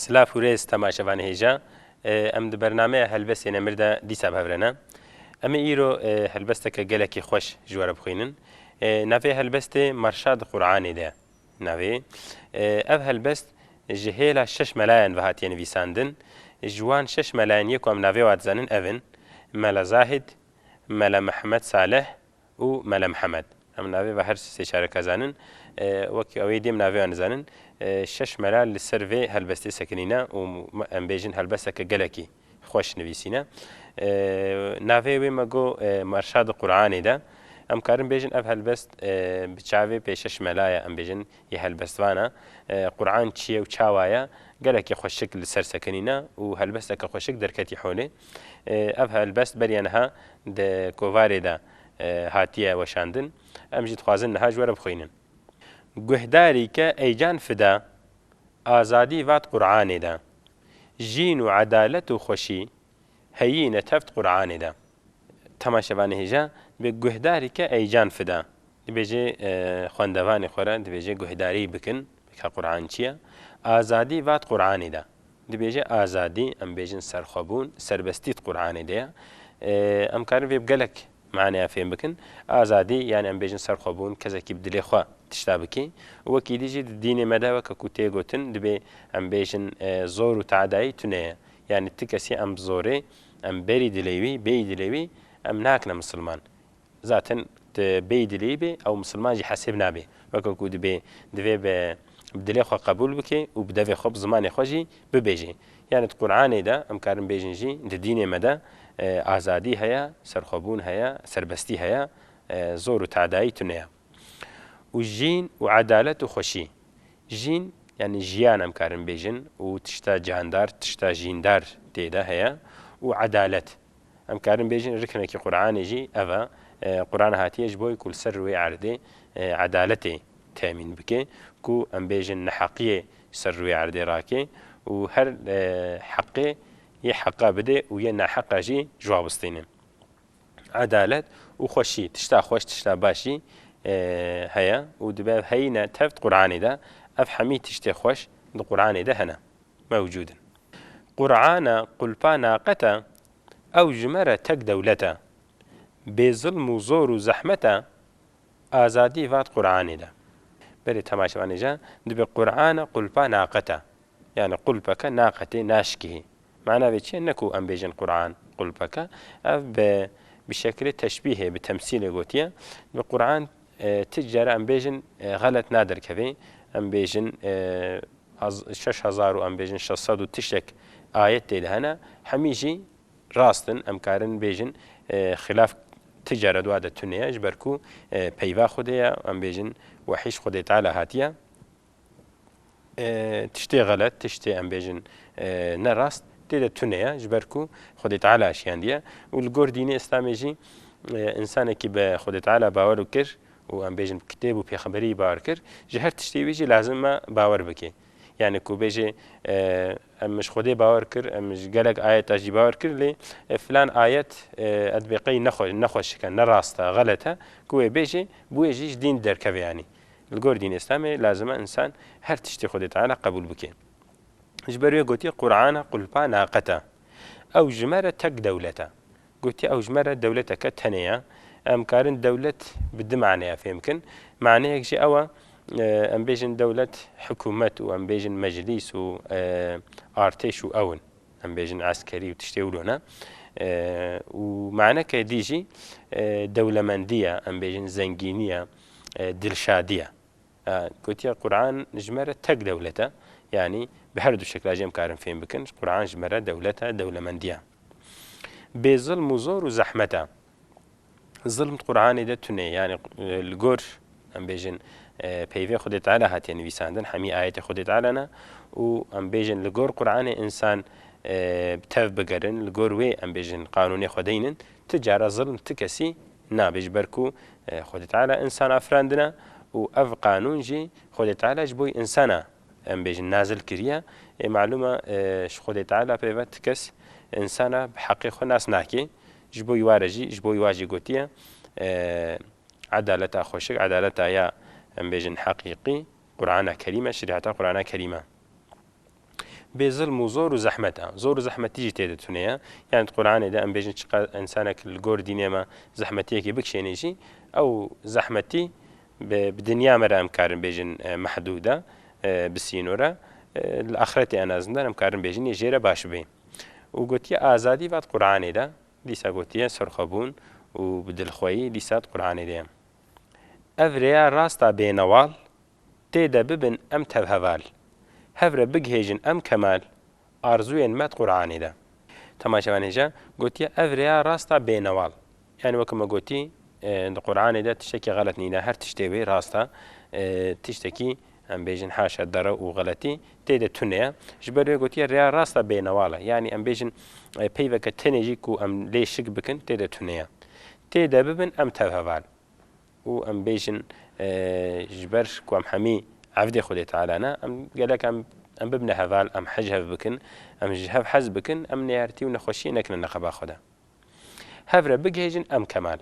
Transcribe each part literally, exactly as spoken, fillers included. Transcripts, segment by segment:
Silav û rêz temaşevanê hêja. E, em di bernameya Helbestê Nemir de dîsa bi hev re ne. Em ê îro, e, helbesteke gelekî xweş ji we re bixwînin. E, navê helbestê Merşad Qur'anê de navê. E, ev helbest ji hêla şeş melayan ve hatiye nivîsandin. Ji wan şeş melayan yê ku em navê wa dizanin ev in: Mela Zahid, Mela Mihemed Salih, û Mele Mihemed. Em navê ve her sê çareka zanin. E, wekî ew ê dêm navê wan nizanin. E, şeş mela li ser vê helbestê sekinîne û em bêjin helbesteke gelekî xweş nivîsîne. E, navê wê me got, e, Merşad Qur'anê de. Em karin bêjin ev helbest, e, bi çavê pê şeş melaya, em bêjin, yê helbestvana, e, Qur'an çi ye û çawa ye, gelekî xweşik li ser sekinîne û helbesteke xweşik derketî holê. E, ev helbest beriya niha di kovarê de, e, hatiye weşandin. Em jî dixwazin niha ji we re bixwînin. Guhdarî ke ey can fida, azadî vat Qur'anê de. Jîn û edalet û xweşî, heyîne tevt Qur'anê de. Temaşevanê hêja, dibê guhdarî ke ey can fida. Dibêje, e, xwendevanê xwe re, dibêje guhdarî bikin, bika Qur'an çi ye? Azadî vat Qur'anê de. Dibêje azadî, em bêjin serxwebûn, serbestî di Qur'anê de ye. E, em karin vê bi gelek maneya fêm bikin. Azadî, yani em bêjin serxwebûn, kesekî bi dilê xwe tişta bike. Û wekî dî jî di dînê me de weke ku tê gotin, dibê em bêjin, e, zor û tadayî tune ye. Yani ti kesî em bi zorê, em berî dilê wî, bêyî dilê wî, em nakine misilman. Zaten tu bêyî dilê wî bê, ew misilman jî hesêb nabe. Weke ku dibê, divê bi, bi dilê xwe qebûl bike û bi devê xwe, bi zimanê xwe jî bibêje. Yani di Qur'anê de, em karin bêjin jî, di dînê me de, e, azadî heye, serxwebûn heye, serbestî heye, e, zor û tadayî tune ye. Û jîn û edalet û xweşî. Jîn, yani jiyan em karin bêjin û tişta candar, tişta jîndar tê de heye û edalet. Em karin bêjin riknekî Qur'anê jî ev e. E, Qur'an hatiye ji bo ku li ser rûyê erdê, e, edaletê temîn bike, ku em bêjin neheqiyê ser rûyê erdê rake û her, e, heqê yê heqa bide û yê neheqa jî ji wa bistîne. Edalet û xweşî, tişta xweş, tişta baş jî, e, heye û dibe heyîne tevt Qur'anê de. Ev hemî tiştê xweş di Qur'anê de hene, mewcûd in. Qur'ana qulpa naqet e, ew ji me re tek dewlet e. Bê zilm û zor û zehmet e, azadî vat Qur'anê de. Berê temaşevanê ja, dibê Qur'ana qulpa naqet e. Yani qulpeke naqetê, naşkihê. Mana vê çi ye? Ne ku em bêjin Qur'an qulpeke. Ev bi, bi şekilê teşbîhê, bi temsîlê gotiye. Bi Qur'an, e, ti cara em bêjin, e, xelet naderkeve. Em bêjin, e, haz-, şeş hezar û em bêjin şeş sed û tiştek ayet tê de hene. Hemî jî rast in, em karin bêjin, e, xilaf ti cara dua de tune ye, ji ber ku, e, peyva Xwedê ye, em bêjin wehî ji Xwedê Teala hatiye. E, tiştê xelet, tiştê em bêjin, e, ne rast, tê de tune ye, ji ber ku Xwedê Teala şiyandiye. Û li gor dînê Îslamê jî, e, însanekî bi Xwedê Teala bawer kir û em bêjin bi kitêb û pêxemberî bawer kir, ji her tiştê wî jî lazim e bawer bike. Yani ku bêje, e, em ji Xwedê bawer kir, em ji gelek ayeta jî bawer kir, lê, e, filan ayet, e, ez dibê qey nexwe-, nexweşik e, ne rast e, xelet e, ku wê bêje, bi wê jî ji dîn derkeve yani. Li gor dîn Îslamê lazim e însan her tiştê Xwedê Teala qebûl bike. Ji ber wê gotiye Qur'ana qulpa naqet e. Ew ji me re tek dewlet e. Gotiye ew ji me re dewleteke tenê ye. Em karin dewlet bi du maneya fêm bikin. Maneyek jî ew e, e, em bêjin dewlet hikûmet û em bêjin meclîs û, e, artêş û ew in. Em bêjin eskerî û tiştê wilo ne. E, û maneke dî jî, e, dewlemendî ye, em bêjin zengînî ye, e, dilşadî ye. E, gotiye Qur'an ji me re tek dewlet e. Yanî bi her du şekla jî em karin fêm bikin. Qur'an ji me re dewlet e, dewlemendî ye. Bê zilm û zor û zehmet e. Zilm di Qur'anê de tune, yanî, e, li gor, em bêjin, e, peyvê Xwedê Teala hatiye nivîsandin, hemî ayetê Xwedê Teala ne û em bêjin li gor Qur'anê însan, e, bi tev bigerin, li gor wê, em bêjin, qanûnê Xwedê yînin, ti cara zilm ti kesî nabe, ji ber ku, e, Xwedê Teala însan afirandine û ev qanûn jî Xwedê Teala ji bo însana, em bêjin, nazil kiriye. Ê, malûm e, e, ji Xwedê Teala pê ve ti kes însana bi heqê xwe nas nake. Ji bo wî wa re jî, ji bo wî wa jî gotiye, e, edaleta xweşik, edaleta ya, em bêjin, heqîqî, Qur'ana Kerîm e, şerîeta Qur'ana Kerîm e. bê zilm û zor û zehmet e. Zor û zehmetî jî tê de tune ye. Yani di Qur'anê de em bêjin çiqas însanek li gor dînê me zehmetiyekê bikişênê jî, ew zehmetî bi, bi dinya me re em karin bêjin, e, mehdûd e, e, bi sînor e. E, li axretê en azından em karin bêjin yê jê re baş bê. Û gotiye azadî va di Qur'anê de, dîsa gotiye serxwebûn û bi dilxweyî dîsa di Qur'anê de ye. Ev rêya rast a bênewal, tê de bibin em tevheval. Hev re bigihêjin em kemal, arzûyên me di Qur'anê de. Temaşevanê hêja, gotiye ev rêya rast a bênewal. Yani weke me gotî, e, di Qur'anê de tiştekî xelet nîne, her tiştê wê rast e, e, tiştekî em bêjin haşa dere û xeletî tê de tune ye. Ji ber wê gotiye rêya rast a bênewal e. Yani em bêjin, e, peyveke tenê jî ku em lê şik bikin tê de tune ye. Tê de bibin em tevheval. Û em bêjin, e, ji ber ku em hemî evdê Xwedê Teala ne, em gelek em, em bibine heval, em hej hev bikin, em ji hev hez bikin, em neyartî û nexweşiyê nekine neqeba xwe de. Hev re bigihêjin em kemal.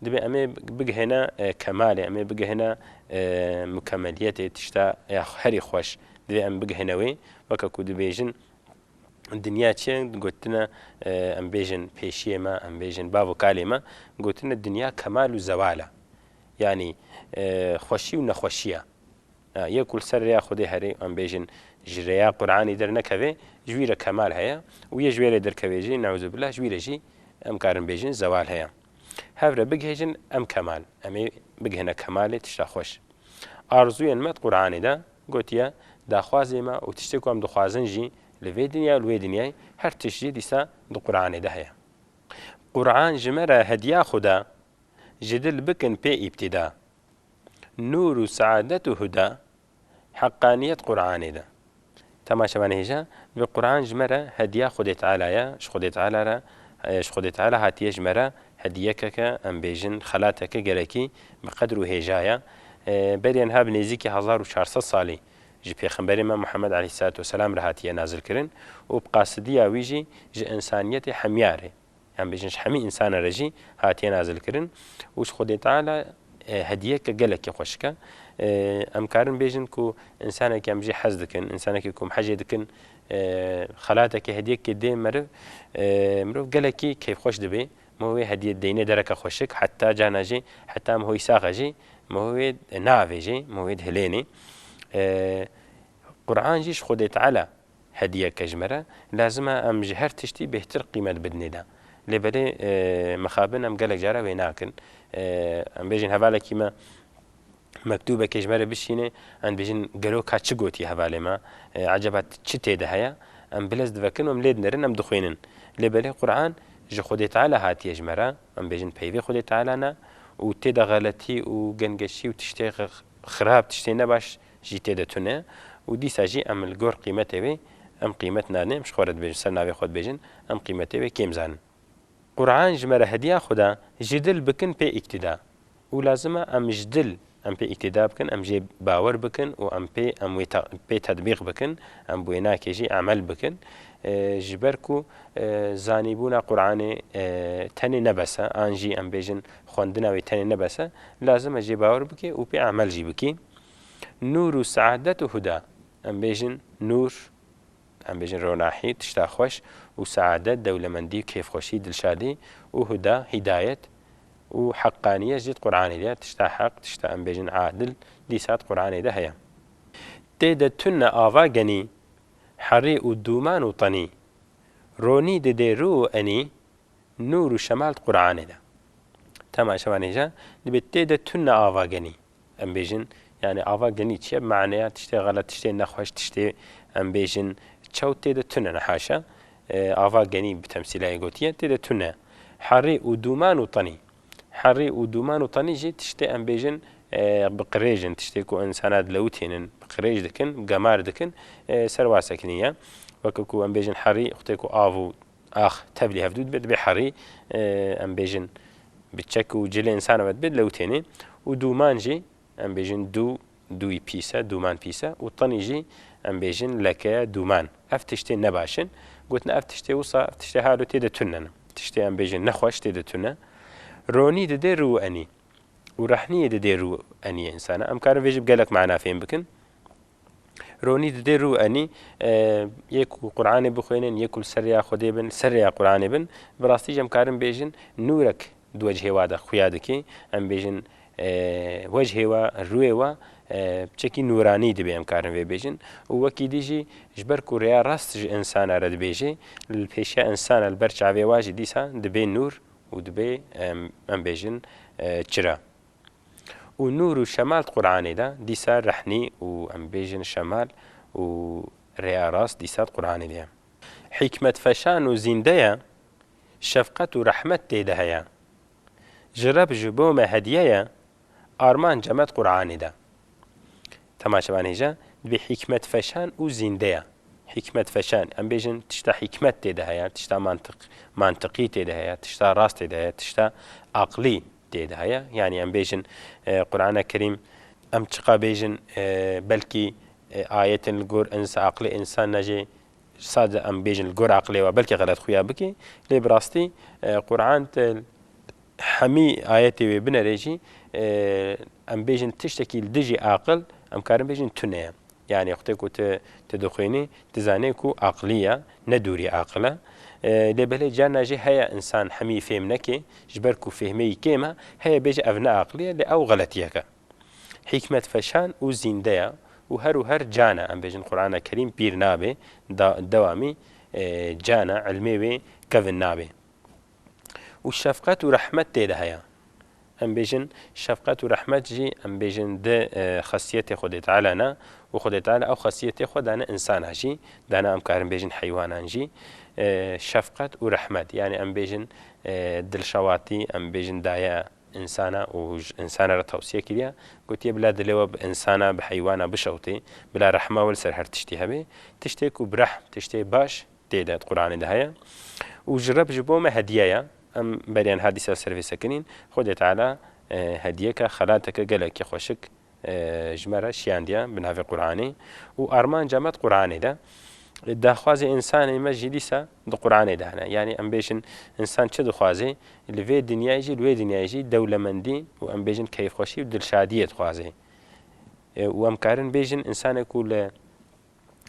Dibê em ê bigihêne, e, kemalê, em ê bigihêne, e, mukemeliyetê, tişta ya herî xweş. Dibê em bigihêne wê, weke ku dibêjin, dinya çi ye? Gotine, e, em bêjin pêşiyê me, em bêjin bav û kalê me, gotine dinya kemal û zewal e. Yanî, e, xweşî û nexweşî ye. Ha, yê ku li ser rêya Xwedê herê, em bêjin ji rêya Qur'anî dernekeve, ji wî re kemal heye û yê ji wê re derkeve jî, neuzubillah, ji wî re jî em karin bêjin zewal heye. Hev re bigihêjin em kemal, em ê bigihine kemalê tişta xweş. Arzûyên me di Qur'anê de gotiye, daxwazê me û tiştê ku em dixwazin jî li vê dinya û li wê dinyayê her tişt jî dîsa di Qur'anê de heye. Qur'an ji me re hediya Xuda, ji dil bikin pê îbtîda. Nûr û seadet û huda, heqaniyet Qur'anê de. Temaşevanê hêja, bi Qur'an ji me re hediya Xwedê Teala ye, ji Xwedê Teala re, e, ji Xwedê Teala hatiye ji me re hediyekeke, em bêjin xelateke gelekî bi qedr û hêja ye. E, berî niha bi nêzîkî hezar û çar sed salî ji Pêxemberê me Muhammed aleyhisselatu vesselam re hatiye nazilkirin û bi qasidiya wî jî ji însaniyetê hemiyarê, em bêjin ji hemî însana re jî hatiye nazilkirin û ji Xwedê Teala, e, hediyeke gelekî xweşik e. E, em karin bêjin ku însanekî em jê hez dikin, însanekî ku em hejê dikin, e, xelatekê hediyekê dê meriv, e, mirov gelekî keyfxweş dibe. Miho wê hediye deyne dereke xweşik, heta cana jî, heta mihoyî saxe jî, miho wê navêjê, miho wê dihilênê. E, Qur'an jî ji Xwedê Teala hediyeke ji me re, lazim e em ji her tiştî bêhtir qîmet bidinê de. Lê belê, e, mixabin em gelek cara wê nakin. E, em bêjin hevalekî me mektûbekê ji me re bişîne, em dibêjin gelo ka çi gotiye hevalê me, e, eceba çi tê de heye, em bilez divekin û em lê dinerin, em dixwînin. Lê belê Qur'an ji Xwedê Teala hatiye ji me re, em bêjin peyvê Xwedê Teala ne û tê de xeletî û gengeşî û tiştê xirab, tiştê nebaş jî tê de tune û dîsa jî em li gor qîmetê wê em qîmet nadin, em ji xwe re dibêjin, ser navê xwe dibêjin, em qîmetê wê kêm zanin. Qur'an ji me re hediya Xuda, ji dil bikin pê îktîda. Û lazim e em ji dil em pê îktîda bikin, em jê bawer bikin û em pê, em wê te-, pê tetbîq bikin, em bi wê nakê jî emel bikin. E, ji ber ku, e, zanîbûna Qur'anê, e, tenê ne bes e, an jî em bêjin xwendina wê tenê ne bes e, lazim e jê bawer bike û pê emel jî bikî. Nûr û seadet û huda. Em bêjin nûr, em bêjin ronahî, tişta xweş û seadet, dewlemendî, kêfxweşî, dilşadî û huda, hîdayet û heqaniyet jî di Qur'anê de ye. Tişta heq, tişta em bêjin adil, dîsa di Qur'anê de heye. Tê de tune ava genî, herî û dûman û tenî. Ronî didê rû û enî, nûr û şemal di Qur'anê de. Temaşevanê hêja, dibê tê de tune ava genî. Em bêjin, yani ava genî çi ye? Bi maneya tiştê xelet, tiştê nexweş, tiştê em bêjin çew tê de tune ne haşa. E, ava genî bi temsîlayê gotiye, tê de tune. Herî û dûman û tenî. Herî û dûman û tenî jî tiştê em bêjin, e, bi qirêj in, tiştê ku însana dilewitênin, bi qirêj dikin, gemar dikin, e, ser wa sekiniye. Weke ku em bêjin herî, wextê ku av û ax tevlî hevdû dibe, dibe herî, e, em bêjin bi çek û cilê însana ve dibe, dilewitêne. Û dûman jî, em bêjin dû, dûyî pîs e, dûman pîs e. Û tenî jî, em bêjin leke ye, dûman. Ev tiştê nebaş in. Gotin ev tiştê wisa, ev tiştê halo tê de tune ne. Tiştê em bêjin nexweş tê de tune. Ronî didê rû û enî. Û rehniyê didê rû û eniyê însana. Em karin vê jî bi gelek mana fêm bikin. Ronî didê rû enî, e, yê ku Qur'anê bixwênin, yê ku li ser rêya Xwedê bin, li ser rêya Qur'anê bin, bi rastî jî em karin bêjin nûrek di wecihê wa de xuya dike, em bêjin, e, wecihê wa, rûyê wa, e, piçekî nûranî dibe, em karin vê bêjin. Û wekî dî jî ji ber ku rêya rast ji insana re dibêje, li pêşiya insana li ber çavê wa jî dîsa dibe nûr û dibe, em, em bêjin, e, çira. Û nûr û şemal di Qur'anê de, dîsa rehnî û em bêjin şemal û rêya rast dîsa di Qur'anê de ye. Hikmet feşan û zînde ye, şefqet û rehmet tê de heye. Ji Reb ji bo me hediye ye, armanca me di Qur'anê de. Temaşevanê hêja, dibê hikmet feşan û zînde ye. Hikmet feşan, em bêjin tişta hikmet tê de heye, tişta mantiq, mantiqî tê de heye, tişta rast tê de heye, tişta aqlî tê de heye. Yanî em bêjin, e, Qur'ana Kerîm, em çiqa bêjin, e, belkî, e, ayetin li gor ins-, aqlê insana jî sade em bêjin li gor aqlê we belkî xelet xuya bike. Lê bi rastî, e, Qur'an te hemî ayetê wê binerê jî, e, em bêjin tiştekî li dijî aqil, em karin bêjin tune ye. Yanî wextê ku tu, tu dixwînî, tu zanê ku aqilî ye, ne dûrî aqil e. E, lê belê carna jî heye însan hemî fêm neke, ji ber ku fêhmê yî kêm e, heye bêje ev ne aqilî ye, lê ew xeletiyek e. Hikmet feşan û zînde ye û her û her can e, em bêjin Qur'ana Kerîm pîr nabe, da-, dewamî, e, can e, ilmê wê kevin nabe. Û şefqet û rehmet tê de heye. Em bêjin, şefqet û rehmet jî, em bêjin, di, e, xesiyetê Xwedê Teala ne û Xwedê Teala ew xesiyetê xwe dane însana jî, dane em karin bêjin heywanan jî. E, şefqet û rehmet, yanî em bêjin, e, dilşewatî, em bêjin daye însana û ji însana re tewsiye kiriye. Gotiye, bila dilê we bi însana, bi heywana bişewtê, bila rehma we li ser her tiştî hebe. Tiştê ku bi rehm, tiştê baş, tê de, di Qur'anê de heye. Û ji Reb ji bo me hediye ye. Em beriya niha dîsa ser vê sekinîn. Xwedê Teala, e, hediyeke, xelateke gelekî xweşik, e, ji me re şiyandiye bi navê Qur'anê. Û armanca me di Qur'anê de. Daxwazê însanê me jî dîsa di Qur'anê de hene. Yanî em bêjin, însan çi dixwaze? Li vê dinyayê jî, li wê dinyayê jî dewlemendî û em bêjin keyfxweşî û dilşadiyê dixwaze. E, û em karin bêjin, însanê ku li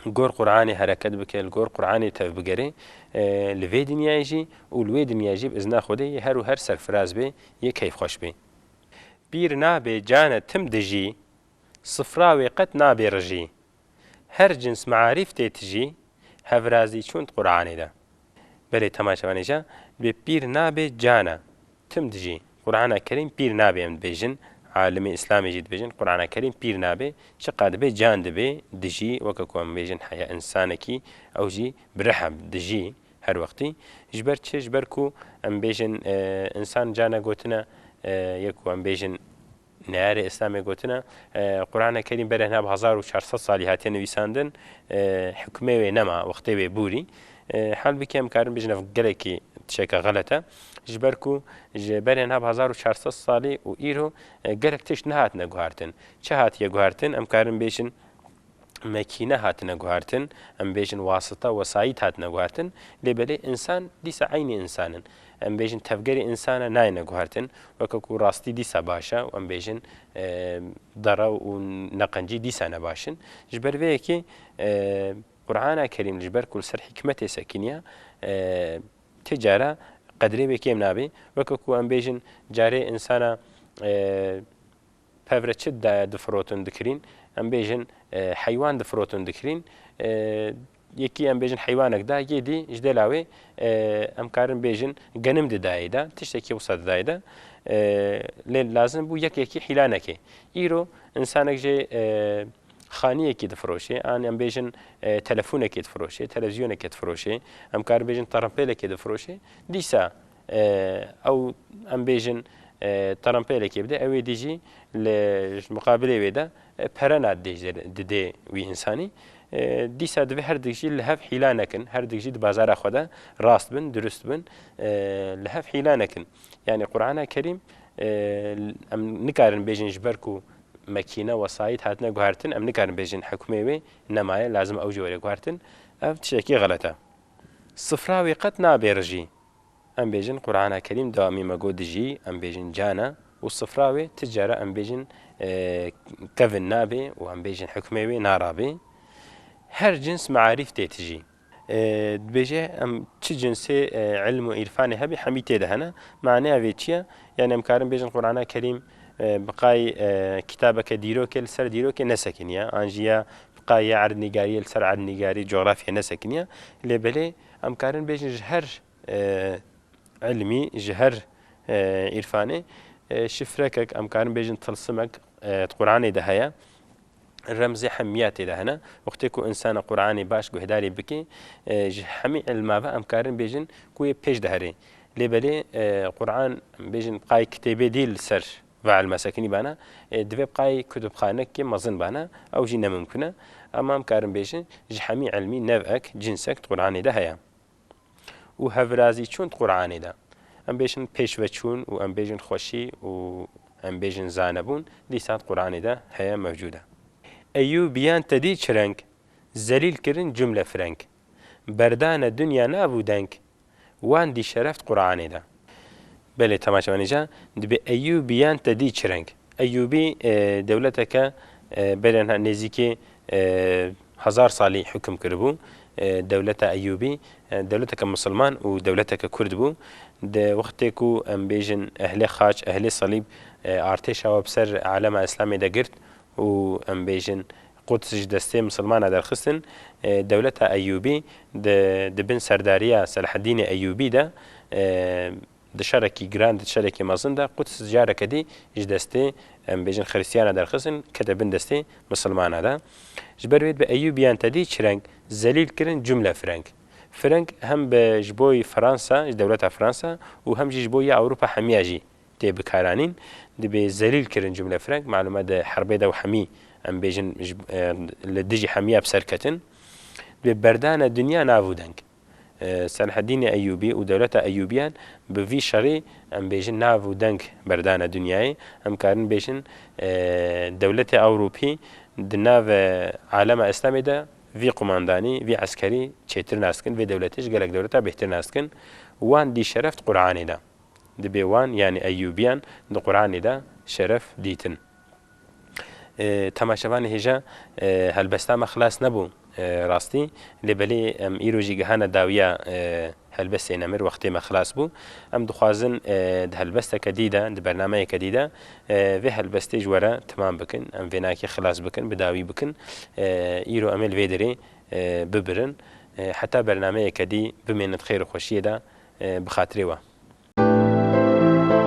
gor Qur'anê hereket bike, li gor Qur'anê tevbigere, e, li vê dinyayê jî û li wê dinyayê jî bi izna Xwedê yê her û her serfiraz bê, yê keyfxweş bê. Pîr nabe cane tim dijî, sifra wê qet nabe rijî. Her cins mearîf tê tijî, hevrazî çûn di Qur'anê de. Belê, temaşevanê hêja, dibê pîr nabe cane tim dijî. Qur'ana Kerîm pîr nabe, em dibêjin, alimê Îslamê jî dibêjin, Qur'ana Kerîm pîr nabe, çiqa dibe can dibe dijî, weke ku em bêjin heya însanekî, ew jî bi rih e, dijî her wextî. Ji ber çi? Ji ber ku em bêjin, e, însan cane gotine, e, yê ku em bêjin, neyarê Îslamê gotine, e, Qur'ana Kerîm berê hina bi hezar û çar sed salî hatiye nivîsandin, e, hukmê wê nema, wextê wê bûrî. E, halbikî em karin bêjin ev gelekî tişeke xelet e. Ji ber ku ji berê hina bi hezar û çar sed salî û îro, e, gelek tişt nehatine guhartin. Çi hatiye guhartin? Em karin bêjin, mekîne hatine guhartin, em bêjin wasita, wesayît hatine guhartin, lê belê însan dîsa eynî însan in. Em bêjin tevgerê însana nayêne guhartin, weke ku rastî dîsa baş e û em bêjin, e, dere û neqencî dîsa ne baş in. Ji ber vê yekê, e, Qur'ana Kerîm ji ber ku li ser hikmetê sekiniye, e, ti cara qedrê wê kêm nabe. Weke ku em bêjin carê însana, e, pevre çi da-, difirotin, dikirîn, em bêjin, e, heywan difirotin, dikirîn. E, yekî em bêjin heywanek da, yê dî ji dêla wê, e, em karin bêjin genim didayê de, tiştekî wisa didayê de. E, lê lazim bû yek yekî hîla neke. Îro însanek jê, e, xaniyekî difiroşê, an em bêjin, e, telefonekê difiroşê, televîzyonekê difiroşê, em karin bêjin terampêlekê difiroşê. Dîsa, e, ew, em bêjin, e, terampêlekê bide, ew ê dî jî li, ji muqabilê wê de, e, pere na didê, didê wî însanî. E, dîsa divê her dik jî li hev hîla nekin, her dik jî di bazara xwe de rast bin, dirust bin, e, li hev hîla nekin. Yanî Qur'ana Kerîm, e, em nikarin bêjin ji ber ku mekîne, wesayît hatine guhertin, em nikarin bêjin hukmê wê nemaye, lazim ew jî were guhertin. Ev tiştekî xelet e. Sifra wê qet nabe rijî. Em bêjin Qur'ana Kerîm dewamî me got dijî, em bêjin can e û sifra wê ti cara em bêjin, e, kevin nabe û em bêjin hukmê wê narabe. Her cins mearîf tê tijî. E, dibêje em çi cinsê, e, ilm û îrfanê hebî hemî tê de hene. Maneya vê çi ye? Yani em karin bêjin Qur'ana Kerîm, e, bi qay, e, kitabeke dîrokê li ser dîrokê nesekiniye. An jî ya bi qay ya erdnîgariyê li ser erdnîgarî, coğrafya nesekiniye. Lê belê em karin bêjin ji her, e, ilmî, ji her, e, îrfanê, e, şifrekek, em karin bêjin tilsimek, e, di Qur'anê de heye. Remzê hemiya tê de hene. Wextê ku insana Qur'anê baş guhdarî bike, e, ji hemî ilma ve em karin bêjin ku yê pêş diherê. Lê belê, e, Qur'an, em bêjin, qay kitêbê dî li ser ve ilme sekinî bana, e, divê qay kutubxanekê mezin bana, ew jî ne mimkun e. Ama em karin bêjin, ji hemî ilmî nevek, cinsek di Qur'anê de heye. Û hevrazî çûn di Qur'anê de. Em bêjin pêşveçûn û em bêjin xweşî û em bêjin zanebûn, dîsa di Qur'anê de heye, mewcûd e. Eyûbiyan te dî çi reng? Zelîl kirin cumle fireng. Berdane dinya nav û deng. Wan dî şeref di Qur'anê de. Belê, temaşevanê ca, dibê Eyûbiyan te dî çi reng? Eyûbî, e, dewleteke, e, berê niha nêzîkî, e, hezar salî hukm kiribû. E, dewleta Eyûbî, e, dewleteke misilman û dewleteke kurd bû. Di wextê ku, em bêjin, ehlê xaç, ehlê salîb, e, artêşa we bi ser alema Îslamê de girt û, em bêjin, Quds ji destê misilmana derxistin, e, dewleta Eyûbî di, di bin serdariya Selaheddînê Eyûbî de, e, di şerekî giran, di şerekî mezin de Quds careke dî ji destê, em bêjin, Xirîstiyana derxistin, kete bin destê misilmana de. Ji ber wê dibe Eyûbiyan te dî çi reng? Zelîl kirin cumle fireng. Fireng hem bi ji boyî Fransa, ji dewleta Fransa û hem jî ji bo ya Ewropa hemiya jî tê bikaranîn. Dibê zelîl kirin cumle fireng, malûm e di herbê de û hemî, em bêjin, ji, e, li dijî hemiya bi ser ketin. Dibê berdane dinya nav û deng. E, Selaheddînê Eyûbî û dewleta Eyûbiyan bi vî şerî, em bêjin, nav û deng berdane dinyayê. Em karin bêjin, e, dewletê Ewropî di nav, e, alema Îslamê de vî qumandanî, vî eskerî çêtir nas dikin, vê dewletê ji gelek dewleta bêhtir nas dikin. Wan dî şeref di Qur'anê de. Dibê wan, yanî Eyûbiyan, di Qur'anê de şeref dîtin. E, temaşevanê hêja, e, helbesta me xilas nebû, e, rastî, lê belê em îro jî gihane dawiya, e, helbestê nemir, wextê me xilas bû. Em dixwazin, e, di helbesteke dî de, di bernameyeke dî de, e, vê helbestê ji we re timam bikin, em vênakê xilas bikin, bi dawî bikin. E, îro em ê li vê derê, e, bibirin. E, heta bernameyeke dî bimênin di xêr û xweşiyê de, e, bi xatirê we.